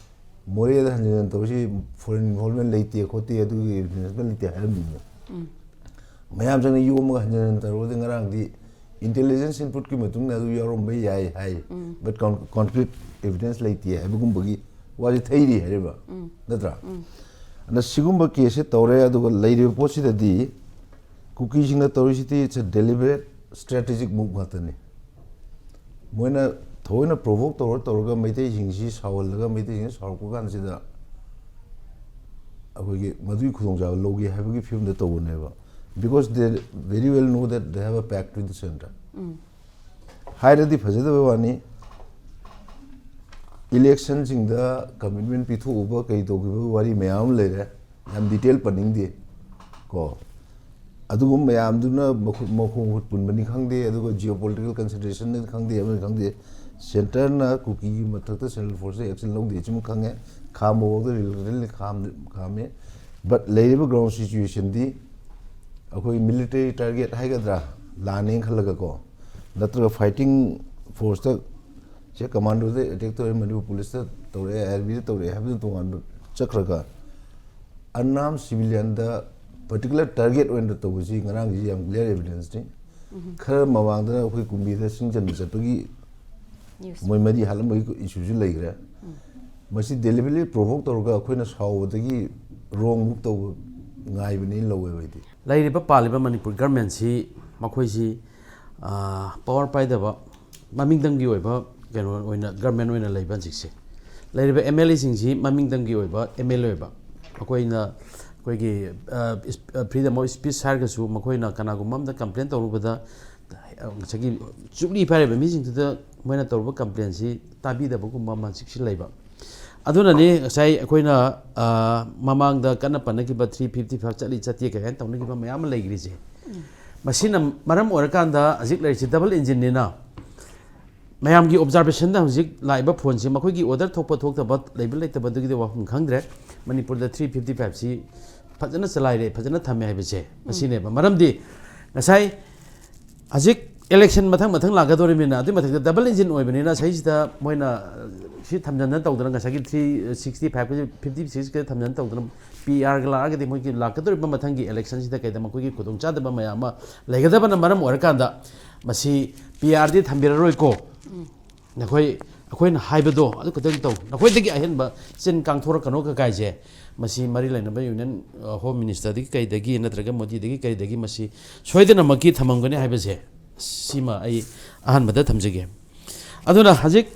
ꯃꯣꯔꯦꯗ ꯍꯟꯖꯟ ꯍꯟꯖꯟ ꯇꯧꯔꯤꯁꯤ foreign involvement ꯂꯩꯇꯦ ꯈꯣꯠꯇꯦ, ꯑꯗꯨꯒꯤ evidence ꯂꯩꯇꯦ ꯍꯥꯏꯔꯝꯃꯤꯅꯦ꯫ ꯃꯌꯥꯝ ꯆꯪꯅ ꯌꯣꯝꯃꯒ ꯍꯟꯖꯟ ꯍꯟꯖꯟ ꯇꯧꯔꯨꯔꯗꯤ ꯉꯔꯥꯡꯗꯤ intelligence inputꯀꯤ ꯃꯇꯨꯡ ꯏꯟꯅ ꯑꯗꯨ ꯌꯥꯎꯔꯝꯕ ꯌꯥꯏ ꯍꯥꯏ꯫ But con-, concrete evidence ꯂꯩꯇꯦ ꯍꯥꯏꯕꯒꯨꯝꯕꯒꯤ ꯋꯥꯁꯤ ꯊꯩꯔꯤ ꯍꯥꯏꯔꯤꯕ꯫ ꯅꯠꯇ꯭ꯔꯥ? ꯑꯗ ꯁꯤꯒꯨꯝꯕ caseꯁꯦ ꯇꯧꯔꯦ, ꯑꯗꯨꯒ ꯂꯩꯔꯤꯕ ꯄꯣꯠꯁꯤꯗꯗꯤ ꯀꯨꯀꯤꯁꯤꯡꯅ ꯇꯧꯔꯤꯁꯤꯗꯤ it's a deliberate strategic move ꯉꯥꯛꯇꯅꯤ꯫ ꯃꯣꯏꯅ ꯊꯑꯣꯏꯅ provoke ꯇꯧꯔ ꯇꯧꯔꯒ ꯃꯩꯇꯩꯁꯤꯡꯁꯤ ꯁꯥꯎꯍꯜꯂꯒ ꯃꯩꯇꯩꯁꯤꯡꯅ ꯁꯥꯎꯔꯛꯄ ꯀꯥꯟꯁꯤꯗ ꯑꯩꯈꯣꯏꯒꯤ ꯃꯗꯨꯒꯤ ꯈꯨꯗꯣꯡꯆꯥꯕ ꯂꯧꯒꯦ ꯍꯥꯏꯕꯒꯤ ꯐꯤꯕꯝꯗ ꯇꯧꯕꯅꯦꯕ꯫ Because they very well know that they have a pact with the centre꯫ ꯍꯥꯏꯔꯗꯤ ꯐꯖꯗꯕ ꯋꯥꯅꯤ, ꯏꯂꯦꯛꯁꯟꯁꯤꯡꯗ ꯀꯃꯤꯠꯃꯦꯟ ꯄꯤꯊꯣꯛꯎꯕ ꯀꯩ ꯇꯧꯈꯤꯕ ꯋꯥꯔꯤ ꯃꯌꯥꯝ ꯑꯃ ꯂꯩꯔꯦ, ꯌꯥꯝ ꯗꯤꯇꯦꯜ ꯄꯟꯅꯤꯡꯗꯦ ꯀꯣ꯫ ꯑꯗꯨꯒꯨꯝꯕ ꯃꯌꯥꯝꯗꯨꯅ ꯃꯈꯣꯡ ꯃꯈꯣꯡ ꯃꯈꯨꯠ ꯄꯨꯟꯕꯅꯤ ꯈꯪꯗꯦ, ꯑꯗꯨꯒ ꯖꯤꯑꯣ ꯄꯣꯂꯤꯇꯤꯀꯦꯜ ꯀꯟꯁꯤꯗꯔꯦꯁꯟꯅꯤ ꯈꯪꯗꯦ, ꯑꯃꯅꯤ ꯈꯪꯗꯦ, ꯁꯦꯟꯇꯔꯅ ꯀꯨꯀꯤꯒꯤ ꯃꯊꯛꯇ ꯁꯦꯟꯇ꯭ꯔꯦꯜ ꯐꯣꯔꯁꯇ ꯑꯦꯛꯁꯟ ꯂꯧꯗꯦ ꯁꯤꯃ ꯈꯪꯉꯦ꯫ ꯈꯥꯝꯕ ꯐꯥꯎꯗ ꯔꯤꯂꯦꯇꯦꯗꯂꯤ ꯈꯥꯝꯃꯦ꯫ ꯕꯠ ꯂꯩꯔꯤꯕ ꯒ꯭ꯔꯥꯎꯟ ꯁꯤꯆꯨꯋꯦꯁꯟꯗꯤ ꯑꯩꯈꯣꯏ ꯃꯤꯂꯤꯇꯔꯤ ꯇꯥꯔꯒꯦꯠ ꯍꯥꯏꯒꯗ꯭ꯔꯥ, ꯂꯥꯟꯅꯦꯅ ꯈꯜꯂꯒꯀꯣ, ꯅꯠꯇ꯭ꯔꯒ ꯐꯥꯏꯇꯤꯡ ꯐꯣꯔꯁꯇ ꯁꯦ ꯀꯃꯥꯟꯗꯣꯗ ꯑꯦꯇꯦꯛ ꯇꯧꯔꯦ, ꯃꯅꯤꯄꯨꯔ ꯄꯨꯂꯤꯁꯇ ꯇꯧꯔꯛꯑꯦ, ꯑꯥꯏ ꯑꯥꯔ ꯕꯤꯗ ꯇꯧꯔꯛꯑꯦ ꯍꯥꯏꯕꯗꯨ ꯇꯣꯉꯥꯟꯕ ꯆꯠꯈ꯭ꯔꯒ, ꯑꯟꯑꯥꯔꯝ ꯁꯤꯚꯤꯂꯤꯌꯟꯗ ꯄꯔꯇꯤꯀꯨꯂꯔ ꯇꯥꯔꯒꯦꯠ ꯑꯣꯏꯅ ꯇꯧꯕꯁꯤ ꯉꯔꯥꯡꯒꯤ ꯌꯥꯝ ꯀ꯭ꯂꯤꯌꯥꯔ ꯑꯦꯚꯤꯗꯦꯟꯁꯅꯤ꯫ ꯈꯔ ꯃꯃꯥꯡꯗꯅ ꯑꯩꯈꯣꯏ ꯀꯨꯝꯕꯤꯗ ꯁꯤꯡ ꯆꯟꯕ ꯆꯠꯄꯒꯤ ꯃꯣꯏ ꯃꯔꯤ ꯍꯥꯠꯂꯝꯕꯒꯤ ꯏꯁꯨꯁꯨ ꯂꯩꯈ꯭ꯔꯦ꯫ ꯃꯁꯤ ꯗꯦꯂꯤꯕꯔꯦꯠꯂꯤ ꯄ꯭ꯔꯣꯚꯣꯛ ꯇꯧꯔꯒ ꯑꯩꯈꯣꯏꯅ ꯁꯥꯎꯕꯗꯒꯤ ꯔꯣꯡ ꯃꯨꯚ ꯇꯧꯕ ꯉꯥꯏꯕꯅꯤ ꯂꯧꯋꯦꯕ ꯑꯩꯗꯤ꯫ ꯂꯩꯔꯤꯕ ꯄꯥꯜꯂꯤꯕ ꯃꯅꯤꯄꯨꯔ ꯒꯔꯃꯦꯟꯁꯤ ꯃꯈꯣꯏꯁꯤ, ꯑ, ꯄꯋꯥꯔ ꯄꯥꯏꯗꯕ ꯃꯃꯤꯡꯗꯪꯒꯤ ꯑꯣꯏꯕ ꯀꯩꯅꯣ ꯑꯣꯏꯅ, ꯒꯔꯃꯦꯟ ꯑꯣꯏꯅ ꯂꯩꯕ ꯍꯧꯖꯤꯛꯁꯦ꯫ ꯂꯩꯔꯤꯕ ꯑꯦꯝ ꯑꯦꯜ ꯑꯦꯁꯤꯡꯁꯤ ꯃꯃꯤꯡꯗꯪꯒꯤ ꯑꯣꯏꯕ ꯑꯦꯝ ꯑꯦꯜ ꯑꯦ ꯑꯣꯏꯕ꯫ ꯑꯩꯈꯣꯏꯅ ꯑꯩꯈꯣꯏꯒꯤ, ꯑ, ꯏꯁ-, ꯑ, ꯐ꯭ꯔꯤꯗꯝ ꯑꯣꯐ ꯁ꯭ꯄꯤꯆ ꯍꯥꯏꯔꯒꯁꯨ ꯃꯈꯣꯏꯅ ꯀꯅꯥꯒꯨꯝꯕ ꯑꯝꯗ ꯀꯝꯄ꯭ꯂꯦꯟ ꯇꯧꯔꯨꯕꯗ, ꯑ, ꯉꯁꯥꯏꯒꯤ ꯆꯨꯞꯂꯤ ꯐꯥꯏꯔꯤꯕ ꯃꯤꯁꯤꯡꯗꯨꯗ ꯃꯣꯏꯅ ꯇꯧꯔꯨꯕ ꯀꯝꯄ꯭ꯂꯦꯟꯁꯤ ꯇꯥꯕꯤꯗꯕꯒꯨꯝꯕ ꯑꯃ ꯍꯧꯖꯤꯛꯁꯤ ꯂꯩꯕ꯫ ꯑꯗꯨꯅꯅꯤ ꯉꯁꯥꯏ ꯑꯩꯈꯣꯏꯅ, ꯑ, ꯃꯃꯥꯡꯗ ꯀꯟꯅ ꯄꯟꯅꯈꯤꯕ ꯊ꯭ꯔꯤ ꯐꯤꯐꯇꯤ ꯐꯥꯏꯚ ꯆꯠꯂꯤ ꯆꯠꯇꯦ ꯀꯥꯏꯅ ꯇꯧꯅꯈꯤꯕ ꯃꯌꯥꯝ ꯑꯃ ꯂꯩꯈ꯭ꯔꯤꯁꯦ꯫ ꯃꯁꯤꯅ ꯃꯔꯝ ꯑꯣꯏꯔꯀꯥꯟꯗ ꯍꯧꯖꯤꯛ ꯂꯩꯔꯤꯁꯤ ꯗꯕꯜ ꯏꯟꯖꯤꯟꯅꯤꯅ ꯃꯌꯥꯝꯒꯤ ꯑꯣꯕꯖꯥꯔꯕꯦꯁꯟꯗ ꯍꯧꯖꯤꯛ ꯂꯥꯛꯏꯕ ꯐꯣꯟꯁꯤ ꯃꯈꯣꯏꯒꯤ ꯑꯣꯔꯗꯔ ꯊꯣꯛꯄ ꯊꯣꯛꯇꯕ ꯂꯩꯕ ꯂꯩꯇꯕꯗꯨꯒꯤꯗꯤ ꯋꯥꯐꯝ ꯈꯪꯗ꯭ꯔꯦ꯫ ꯃꯅꯤꯄꯨꯔꯗ ꯊ꯭ꯔꯤ ꯐꯤꯐꯇꯤ ꯐꯥꯏꯚꯁꯤ ꯐꯖꯅ ꯆꯂꯥꯏꯔꯦ, ꯐꯖꯅ ꯊꯝꯃꯦ ꯍꯥꯏꯕꯁꯦ ꯃꯁꯤꯅꯦꯕ꯫ ꯃꯔꯝꯗꯤ ꯉꯁꯥꯏ ꯍꯧꯖꯤꯛ ꯏꯂꯦꯛꯁꯟ ꯃꯊꯪ ꯃꯊꯪ ꯂꯥꯛꯀꯗꯧꯔꯤꯕꯅꯤꯅ, ꯑꯗꯨꯏ ꯃꯊꯛꯇ ꯗꯕꯜ ꯏꯟꯖꯤꯟ ꯑꯣꯏꯕꯅꯤꯅ ꯁꯤꯁꯤꯗ ꯃꯣꯏꯅ, ꯑ, ꯁꯤ ꯊꯝꯖꯟꯗꯅ ꯇꯧꯗꯅ ꯉꯁꯥꯏꯒꯤ ꯊ꯭ꯔꯤ ꯁꯤꯛꯁꯇꯤ ꯐꯥꯏꯚꯀꯁꯦ ꯐꯤꯐꯇꯤ ꯁꯤꯛꯁꯀ ꯊꯝꯖꯟ ꯇꯧꯗꯅ ꯄꯤ ꯑꯥꯔꯒ ꯂꯥꯛꯑꯒꯗꯤ ꯃꯣꯏꯒꯤ ꯂꯥꯛꯀꯗꯧꯔꯤꯕ ꯃꯊꯪꯒꯤ ꯏꯂꯦꯛꯁꯟꯁꯤꯗ ꯀꯩꯗ ꯃꯈꯣꯏꯒꯤ ꯈꯨꯗꯣꯡꯆꯥꯗꯕ ꯃꯌꯥꯝ ꯑꯃ ꯂꯩꯒꯗꯕꯅ ꯃꯔꯝ ꯑꯣꯏꯔꯀꯥꯟꯗ ꯃꯁꯤ ꯄꯤ ꯑꯥꯔꯗꯤ ꯊꯝꯕꯤꯔꯔꯣꯏꯀꯣ꯫ ꯅꯈꯣꯏ, ꯑꯩꯈꯣꯏꯅ ꯍꯥꯏꯕꯗꯣ ꯑꯗꯨ ꯈꯛꯇꯪ ꯇꯧ꯫ ꯅꯈꯣꯏꯗꯒꯤ ꯑꯍꯦꯟꯕ ꯆꯤꯟ ꯀꯥꯡꯊꯣꯔꯛꯀꯅꯣ ꯀꯀꯥꯏꯁꯦ꯫ ꯃꯁꯤ ꯃꯔꯤ ꯂꯩꯅꯕ ꯌꯨꯅꯤꯌꯟ, ꯑ, ꯍꯣꯝ ꯃꯤꯅꯤꯁꯇꯔꯗꯒꯤ ꯀꯩꯗꯒꯤ ꯅꯠꯇ꯭ꯔꯒ ꯃꯣꯗꯤꯗꯒꯤ ꯀꯩꯗꯒꯤ ꯃꯁꯤ ꯁꯣꯏꯗꯅꯃꯛꯀꯤ ꯊꯝꯃꯝꯒꯅꯤ ꯍꯥꯏꯕꯁꯦ ꯁꯤꯃ ꯑꯩ ꯑꯍꯥꯟꯕꯗ ꯊꯝꯖꯒꯦ꯫ ꯑꯗꯨꯅ ꯍꯧꯖꯤꯛ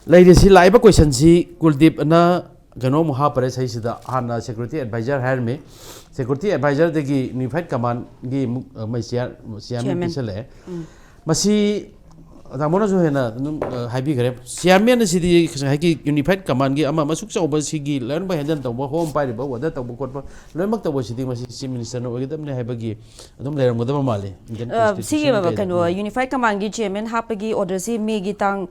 ꯂꯩꯔꯤꯁꯤ, ꯂꯥꯛꯏꯕ ꯀꯣꯏꯁꯟꯁꯤ ꯀꯨꯜꯗꯤꯞꯅ ꯀꯩꯅꯣꯃꯨꯛ ꯍꯥꯞꯄꯔꯦ ꯁꯤꯁꯤꯗ, ꯍꯥꯟꯅ ꯁꯦꯀ꯭ꯌꯨꯔꯤꯇꯤ ꯑꯦꯗꯚꯥꯏꯖꯔ ꯍꯥꯏꯔꯝꯃꯤ, ꯁꯦꯀ꯭ꯌꯨꯔꯤꯇꯤ ꯑꯦꯗꯚꯥꯏꯖꯔꯗꯒꯤ ꯌꯨꯅꯤꯐꯥꯏꯠ ꯀꯃꯥꯟꯒꯤ ꯑꯃꯨꯛ, ꯑ, ꯃꯣꯏ ꯆꯤꯌꯥꯔ-, ꯆꯤꯌꯥꯔꯃꯦꯟ ꯆꯤꯌꯥꯔꯃꯦꯟ꯫ ꯄꯤꯁꯜꯂꯛꯑꯦ꯫ ꯃꯁꯤ ꯇꯥꯃꯣꯅꯁꯨ ꯍꯦꯟꯅ ꯑꯗꯨꯝ ꯑ, ꯍꯥꯏꯕꯤꯈ꯭ꯔꯦ꯫ ꯆꯤꯌꯥꯔꯃꯦꯟ ꯑꯁꯤꯗꯤ ꯉꯁꯥꯏꯒꯤ ꯌꯨꯅꯤꯐꯥꯏꯠ ꯀꯃꯥꯟꯒꯤ ꯑꯃ ꯑꯃ ꯑꯁꯨꯛ ꯆꯥꯎꯕ ꯁꯤꯒꯤ ꯂꯥꯏꯌꯣꯟꯕ ꯍꯦꯟꯗꯜ ꯇꯧꯕ, ꯍꯣꯝ ꯄꯥꯏꯔꯤꯕ, ꯑꯣꯔꯗꯔ ꯇꯧꯕ ꯈꯣꯠꯄ ꯂꯣꯏꯅꯃꯛ ꯇꯧꯕꯁꯤꯗꯤ ꯃꯁꯤ ꯆꯤꯐ ꯃꯤꯅꯤꯁꯇꯔꯅ ꯑꯣꯏꯒꯗꯕꯅꯤ ꯍꯥꯏꯕꯒꯤ ꯑꯗꯨꯝ ꯂꯩꯔꯝꯒꯗꯕ ꯃꯥꯜꯂꯤ꯫ Indian ꯑ, ꯁꯤꯒꯤ constitution ꯀꯩꯗ꯫ ꯀꯩꯅꯣ, ꯎꯝ꯫ ꯌꯨꯅꯤꯐꯥꯏꯠ ꯀꯃꯥꯟꯒꯤ ꯆꯤꯌꯔꯃꯦꯟ ꯍꯥꯞꯄꯒꯤ ꯑꯣꯔꯗꯔꯁꯤ ꯃꯦꯒꯤ ꯇꯥꯡ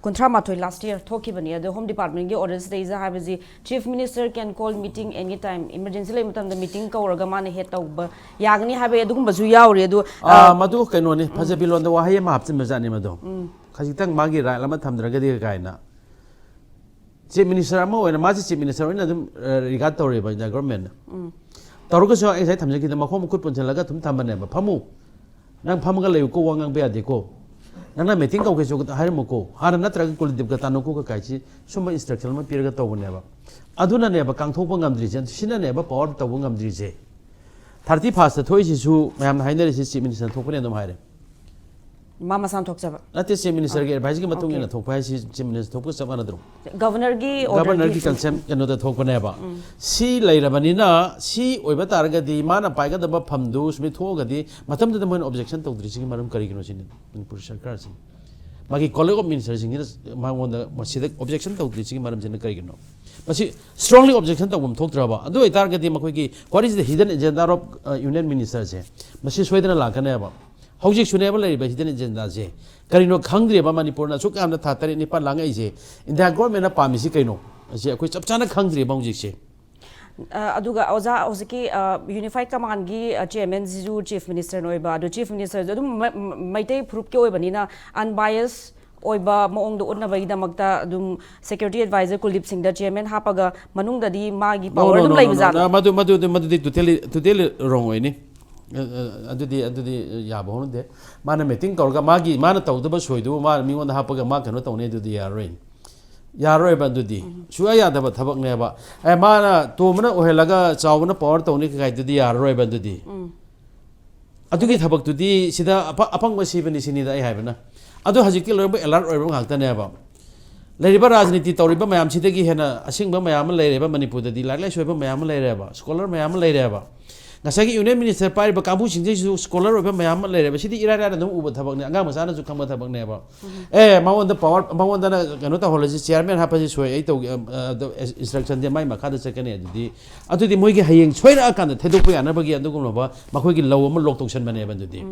ꯀꯨꯟꯊ꯭ꯔꯥ ꯃꯥꯊꯣꯏ last year ꯊꯣꯛꯈꯤꯕꯅꯤ꯫ ꯑꯗꯣ ꯍꯣꯝ ꯗꯤꯄꯥꯔꯠꯃꯦꯟꯒꯤ ꯑꯣꯔꯗꯔꯁꯤꯗꯩꯁꯤꯗ ꯍꯥꯏꯕꯁꯤ, chief minister can call meeting any time, emergency ꯂꯩꯕ ꯃꯇꯝꯗ ꯃꯤꯇꯤꯡ ꯀꯧꯔꯒ ꯃꯥꯅ ꯍꯦꯗ ꯇꯧꯕ ꯌꯥꯒꯅꯤ ꯍꯥꯏꯕ ꯑꯗꯨꯒꯨꯝꯕꯁꯨ ꯌꯥꯎꯔꯤ꯫ ꯑꯗꯨ, ꯑ, ꯑ, ꯃꯗꯨ ꯀꯩꯅꯣꯅꯤ, ꯐꯖꯕꯤ ꯂꯣꯟꯗ ꯋꯥꯍꯩ ꯑꯃ ꯍꯥꯞꯆꯤꯟꯕꯖꯥꯠꯅꯤ ꯃꯗꯣ꯫ ꯎꯝ꯫ ꯈꯖꯤꯛꯇꯪ ꯃꯥꯒꯤ ꯔꯥꯏꯠ ꯑꯃ ꯊꯝꯗ꯭ꯔꯒꯗꯤ ꯀꯥꯏꯅ꯫ ꯆꯤꯐ ꯃꯤꯅꯤꯁꯇꯔ ꯑꯃ ꯑꯣꯏꯅ, ꯃꯥꯁꯤ ꯆꯤꯐ ꯃꯤꯅꯤꯁꯇꯔ ꯑꯣꯏꯅ ꯑꯗꯨꯝ, ꯑ, ꯔꯤꯒꯥꯔꯗ ꯇꯧꯔꯦꯕ ꯏꯟꯗꯤꯌꯥ ꯒꯚꯔꯟꯃꯦꯟꯠꯅ꯫ ꯎꯝ꯫ ꯇꯧꯔꯒꯁꯨ ꯑꯩ ꯉꯁꯥꯏ ꯊꯝꯖꯈꯤꯗ ꯃꯈꯣꯡ ꯃꯈꯨꯠ ꯄꯨꯟꯁꯤꯜꯂꯒ ꯑꯗꯨꯝ ꯊꯝꯕꯅꯦꯕ꯫ "ꯐꯝꯃꯨ, ꯅꯪ ꯐꯝꯃꯒ ꯂꯩꯌꯨꯀꯣ, ꯋꯥ ꯉꯥꯡꯕ ꯌꯥꯗꯦꯀꯣ, ꯅꯪꯅ ꯃꯤꯇꯤꯡ ꯀꯧꯒꯦꯁꯨ ꯍꯥꯏꯔꯝꯃꯨꯀꯣ, ꯍꯥꯟꯅ ꯅꯠꯇ꯭ꯔꯒ ꯀꯨꯜꯗꯤꯞꯀ ꯇꯥꯟꯅꯀꯣ" ꯀꯀꯥꯏꯁꯤ ꯁꯨꯝꯕ ꯏꯟꯁꯇ꯭ꯔꯛꯁꯟ ꯑꯃ ꯄꯤꯔꯒ ꯇꯧꯕꯅꯦꯕ꯫ ꯑꯗꯨꯅꯅꯦꯕ ꯀꯥꯡꯊꯣꯛꯄ ꯉꯝꯗ꯭ꯔꯤꯁꯦ, ꯁꯤꯅꯅꯦꯕ ꯄꯋꯥꯔ ꯇꯧꯕ ꯉꯝꯗ꯭ꯔꯤꯁꯦ꯫ ꯊꯥꯔꯇꯤ ꯐꯥꯔꯁꯇ ꯊꯣꯛꯏꯁꯤꯁꯨ ꯃꯌꯥꯝꯅ ꯍꯥꯏꯅꯔꯤꯁꯤ ꯆꯤꯐ ꯃꯤꯅꯤꯁꯇꯔ ꯊꯣꯛꯄꯅꯦ ꯑꯗꯨꯝ ꯍꯥꯏꯔꯦ꯫ ꯃꯥ ꯃꯁꯥꯅ ꯊꯣꯛꯆꯕ? ꯅꯠꯇꯦ, ꯆꯤꯐ ꯃꯤꯅꯤꯁꯇꯔꯒꯤ ꯑꯦꯗꯚꯥꯏꯁꯀꯤ ꯃꯇꯨꯡ ꯏꯟꯅ ꯊꯣꯛꯄ ꯍꯥꯏꯁꯤ ꯆꯤꯐ ꯃꯤꯅꯤꯁꯇꯔ ꯊꯣꯛꯄꯒ ꯆꯞ ꯃꯥꯟꯅꯗ꯭ꯔꯣ? ꯒꯚꯔꯅꯔꯒꯤ ꯑꯣꯔꯗꯔꯒꯤ ꯒꯚꯔꯅꯔꯒꯤ ꯀꯟꯁꯦꯟ ꯀꯩꯅꯣꯗ ꯊꯣꯛꯄꯅꯦꯕ꯫ ꯁꯤ ꯂꯩꯔꯕꯅꯤꯅ, ꯁꯤ ꯑꯣꯏꯕ ꯇꯥꯔꯒꯗꯤ ꯃꯥꯅ ꯄꯥꯏꯒꯗꯕ ꯐꯝꯗꯨ ꯁꯨꯃꯥꯏꯅ ꯊꯣꯛꯑꯒꯗꯤ ꯃꯇꯝꯗꯨꯗ ꯃꯣꯏꯅ ꯑꯣꯕꯖꯦꯛꯁꯟ ꯇꯧꯗ꯭ꯔꯤꯁꯤꯒꯤ ꯃꯔꯝ ꯀꯔꯤꯒꯤꯅꯣ ꯁꯤꯅꯤ ꯃꯅꯤꯄꯨꯔ ꯁꯔꯀꯥꯔꯁꯤꯅ꯫ ꯃꯥꯒꯤ ꯀꯣꯂꯦꯖ ꯑꯣꯐ ꯃꯤꯅꯤꯁꯇꯔꯁꯤꯡꯁꯤꯅ ꯃꯉꯣꯟꯗ ꯃꯁꯤꯗ ꯑꯣꯕꯖꯦꯛꯁꯟ ꯇꯧꯗ꯭ꯔꯤꯁꯤꯒꯤ ꯃꯔꯝꯁꯤꯅ ꯀꯔꯤꯒꯤꯅꯣ? ꯃꯁꯤ ꯁ꯭ꯇ꯭ꯔꯣꯡꯂꯤ ꯑꯣꯕꯖꯦꯛꯁꯟ ꯇꯧꯐꯝ ꯊꯣꯛꯇ꯭ꯔꯕ? ꯑꯗꯨ ꯑꯣꯏꯇꯥꯔꯒꯗꯤ ꯃꯈꯣꯏꯒꯤ what is the hidden agenda of, uh, union ministerꯁꯦ ꯃꯁꯤ ꯁꯣꯏꯗꯅ ꯂꯥꯛꯀꯅꯦꯕ꯫ ꯍꯧꯖꯤꯛꯁꯨꯅꯦꯕ ꯂꯩꯔꯤꯕ ꯍꯤꯗꯟ ꯑꯦꯖꯦꯟꯗꯥꯁꯦ꯫ ꯀꯔꯤꯅꯣ ꯈꯪꯗ꯭ꯔꯦꯕ ꯃꯅꯤꯄꯨꯔꯅ ꯑꯁꯨꯛ ꯌꯥꯝꯅ ꯊꯥ ꯇꯔꯦꯠ ꯅꯤꯄꯥꯜ ꯂꯥꯡꯉꯛꯏꯁꯦ? ꯏꯟꯗꯤꯌꯥ ꯒꯣꯔꯃꯦꯟꯅ ꯄꯥꯝꯃꯤꯁꯤ ꯀꯩꯅꯣ? ꯑꯁꯤ ꯑꯩꯈꯣꯏ ꯆꯞ ꯆꯥꯅ ꯈꯪꯗ꯭ꯔꯦꯕ ꯍꯧꯖꯤꯛꯁꯦ꯫ ꯑ, ꯑꯗꯨꯒ ꯑꯣꯖꯥ, ꯍꯧꯖꯤꯛꯀꯤ, ꯑ, ꯌꯨꯅꯤꯐꯥꯏꯠ ꯀꯃꯥꯟꯒꯤ, ꯑ, ꯆꯤꯌꯔꯃꯦꯟꯁꯤꯁꯨ ꯆꯤꯐ ꯃꯤꯅꯤꯁꯇꯔꯅ ꯑꯣꯏꯕ, ꯑꯗꯣ ꯆꯤꯐ ꯃꯤꯅꯤꯁꯇꯔꯁꯨ ꯑꯗꯨꯝ ꯃ-, ꯃ-, ꯃꯩꯇꯩ ꯐꯨꯔꯨꯞꯀꯤ ꯑꯣꯏꯕꯅꯤꯅ ꯑꯟꯕꯥꯏꯁ ꯑꯣꯏꯕ ꯃꯑꯣꯡꯗ ꯎꯠꯅꯕꯒꯤꯗꯃꯛꯇ ꯑꯗꯨꯝ ꯁꯦꯀ꯭ꯌꯨꯔꯤꯇꯤ ꯑꯦꯗꯚꯥꯏꯖꯔ ꯀꯨꯜꯗꯤꯞ ꯁꯤꯡꯗ ꯆꯤꯌꯔꯃꯦꯟ ꯍꯥꯞꯄꯒ ꯃꯅꯨꯡꯗꯗꯤ ꯃꯥꯒꯤ No, ꯄꯋꯥꯔ no, ꯑꯗꯨꯝ no, no, no. ꯂꯩꯕꯖꯥꯠꯂꯣ? ꯃꯗꯨ, ꯃꯗꯨ, ꯃꯗꯨꯗꯤ totally, totally wrong ꯑꯣꯏꯅꯤ꯫ ꯑ, ꯑ, ꯑꯗꯨꯗꯤ, ꯑꯗꯨꯗꯤ ꯌꯥꯕ ꯍꯧꯅꯗꯦ꯫ ꯃꯥꯅ ꯃꯤꯇꯤꯡ ꯀꯧꯔꯒ ꯃꯥꯒꯤ, ꯃꯥꯅ ꯇꯧꯗꯕ ꯁꯣꯏꯗꯨꯕꯨ ꯃꯥꯅ ꯃꯤꯉꯣꯟꯗ ꯍꯥꯞꯄꯒ ꯃꯥ ꯀꯩꯅꯣ ꯇꯧꯅꯤ, ꯑꯗꯨꯗꯤ ꯌꯥꯔꯔꯣꯏ꯫ ꯌꯥꯔꯔꯣꯏꯕ ꯑꯗꯨꯗꯤ꯫ ꯎꯝ꯫ ꯁꯨꯡꯌꯥ ꯌꯥꯗꯕ ꯊꯕꯛꯅꯦꯕ꯫ ꯑꯦ, ꯃꯥꯅ ꯇꯣꯝꯕꯅ ꯑꯣꯏꯍꯜꯂꯒ ꯆꯥꯎꯕꯅ ꯄꯋꯥꯔ ꯇꯧꯅꯤ ꯀꯩꯀꯥꯏꯗꯨꯗꯤ ꯌꯥꯔꯔꯣꯏꯕ ꯑꯗꯨꯗꯤ꯫ ꯎꯝ꯫ ꯑꯗꯨꯒꯤ ꯊꯕꯛꯇꯨꯗꯤ ꯁꯤꯗ ꯑꯄ-, ꯑꯄꯪꯕ ꯁꯤꯕꯅꯤ ꯁꯤꯅꯤꯗ ꯑꯩ ꯍꯥꯏꯕꯅ꯫ ꯑꯗꯨ ꯍꯧꯖꯤꯛꯇꯤ ꯂꯣꯏꯅꯃꯛ ꯑꯦꯂꯔꯠ ꯑꯣꯏꯕ ꯉꯥꯛꯇꯅꯦꯕ꯫ ꯂꯩꯔꯤꯕ ꯔꯥꯖꯅꯤꯇꯤ ꯇꯧꯔꯤꯕ ꯃꯌꯥꯝꯁꯤꯗꯒꯤ ꯍꯦꯟꯅ ꯑꯁꯤꯡꯕ ꯃꯌꯥꯝ ꯑꯃ ꯂꯩꯔꯦꯕ ꯃꯅꯤꯄꯨꯔꯗꯗꯤ, ꯂꯥꯏꯔꯤꯛ ꯂꯥꯏꯁꯨ ꯍꯩꯕ ꯃꯌꯥꯝ ꯑꯃ ꯂꯩꯔꯦꯕ, ꯁ꯭ꯀꯣꯂꯔ ꯃꯌꯥꯝ ꯑꯃ ꯂꯩꯔꯦꯕ꯫ ꯉꯁꯥꯏꯒꯤ ꯌꯨꯅꯤꯌꯟ ꯃꯤꯅꯤꯁꯇꯔ ꯄꯥꯏꯔꯤꯕ ꯀꯥꯡꯕꯨꯁꯤꯡꯁꯤꯁꯨ ꯁ꯭ꯀꯣꯂꯔ ꯑꯣꯏꯕ ꯃꯌꯥꯝ ꯑꯃ ꯂꯩꯔꯦꯕ꯫ ꯁꯤꯗꯤ ꯏꯔꯥꯏ ꯂꯥꯏꯅ ꯑꯗꯨꯝ ꯎꯕ ꯊꯕꯛꯅꯤ, ꯑꯉꯥꯡ ꯃꯆꯥꯅꯁꯨ ꯈꯪꯕ ꯊꯕꯛꯅꯦꯕ꯫ ꯑꯦ, ꯃꯉꯣꯟꯗ ꯄꯋꯥꯔ, ꯃꯉꯣꯟꯗꯅ ꯀꯩꯅꯣ ꯇꯧꯍꯜꯂꯁꯤ, ꯆꯤꯌꯥꯔꯃꯦꯟ ꯍꯥꯞꯄꯁꯤ, ꯁꯣꯏ, ꯑꯩ ꯇꯧꯒꯦ, ꯑ, ꯑ, ꯏꯟꯁꯇ꯭ꯔꯛꯁꯟꯁꯦ ꯃꯥꯏ ꯃꯈꯥꯗ ꯆꯠꯀꯅꯤ꯫ ꯑꯗꯨꯗꯤ, ꯑꯗꯨꯗꯤ ꯃꯣꯏꯒꯤ ꯍꯌꯦꯡ ꯁꯣꯏꯔꯛꯑꯀꯥꯟꯗ ꯊꯦꯗꯣꯛꯄ ꯌꯥꯅꯕꯒꯤ ꯑꯗꯨꯒꯨꯝꯂꯕ ꯃꯈꯣꯏꯒꯤ ꯂꯧ ꯑꯃ ꯂꯣꯛ ꯇꯧꯁꯟꯕꯅꯦꯕ꯫ ꯑꯗꯨꯗꯤ